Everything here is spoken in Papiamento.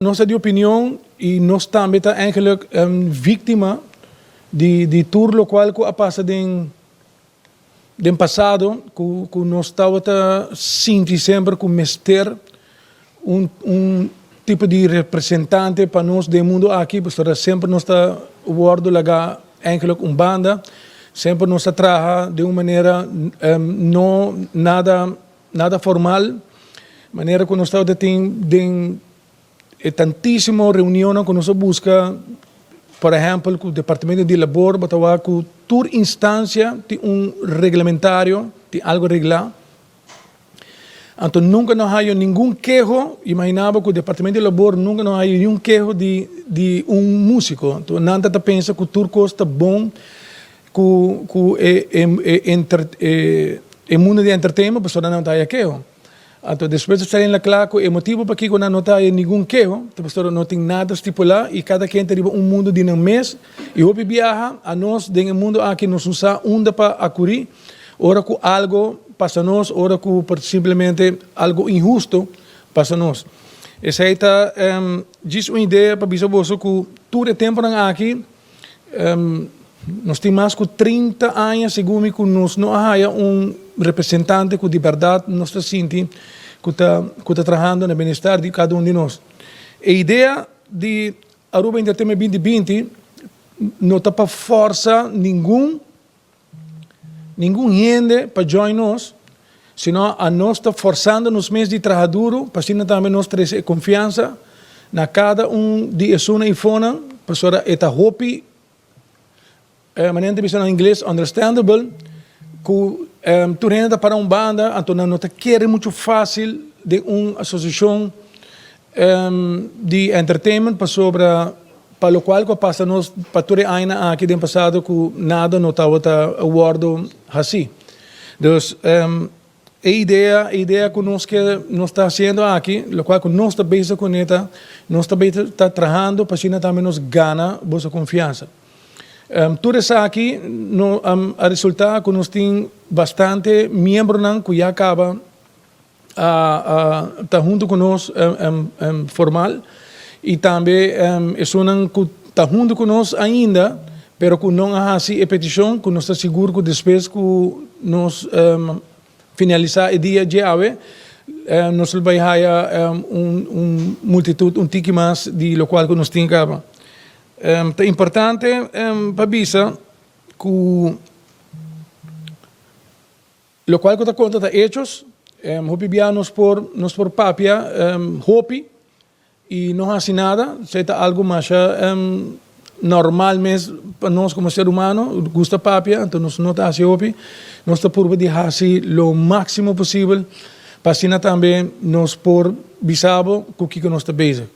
Nos ta di opinion y nos tambe ta eigenlijk victima di tur locual cu a pasa den pasado, cu nos tabata sinti semper cu mester un tipo di representante pa nos den mundo aki, pasobra semper nos ta wordo laga eigenlijk un banda, semper nos ta traha di un manera no nada nada formal, manera cu nos tabata tin den e tantisimo reunionnan cu nos a busca, por ehempel, cu Departamento di Labor, bo ta wak cu tur instancia tin un reglamentario, tin algo regla. Anto nunca no haya ningun keho. Imagina bo cu Departamento di Labor nunca no haya ningun keho di un musico. Anto nan ta pensa cu tur cos ta bon cu e mundo di entertainment, pasobra nan no ta haya keho. Anto despues a sali na cla cu e motibo pakico nan no ta haya ningun keho ta pasobra no tin nada stipula y cada ken ta riba un mundo di nan mes, y hopi biaha anos den e mundo aki nos no sa unda pa acuri ora cu algo pasa nos, ora cu por simplemente algo inhusto pasa nos. Esey ta djis un idea pa bisa boso cu tur e temponan aki nos tin mas cu 30 aña, segun mi, cu nos no a haya un representante cu di berdad nos ta sinti cu ta trahando na bienestar di cada un di nos. E idea di Aruba Entertainment 2020 no ta pa forsa ningun hende pa join nos, sino anos ta forsando nos mes di traha duro, pa asina tambe nos trece confiansa na cada un di esunnan eifonan, pasobra e ta hopi, manera ta bisa na ingles, understandable, cu tur hende ta para un banda, anto nan no ta kere mucho facil den un asociacion di entertainment, pasobra pa locual cu a pasa nos pa tur e aña aki den pasado, cu nada no tabata wordo haci. Dus e idea cu nos ta haciendo aki, locual cu nos ta bezig cu ne ta, nos ta bezig ta trahando pa asina tambe nos gana boso confiansa. Tur esaki no, a resulta cu nos tin bastante miembronan cu ya caba ta hunto cu nos formal y tambe esunnan cu ta hunto cu nos ainda, pero cu no a haci e peticion, cu nos ta sigur cu despues cu nos finalisa e dia djawe, nos lo bay haya un multitud un tiki mas di locual cu nos tin caba. Ta importante pa bisa cu locual cu ta conta ta hechos. Hopi bia nos por papia hopi y no haci nada. Esey ta algo mas normal mes pa nos como ser humano, gusta papia, anto nos no ta haci hopi. Nos ta purba di haci lo maximo posibel pa asina tambe nos por bisa bo cu kico nos ta bezig.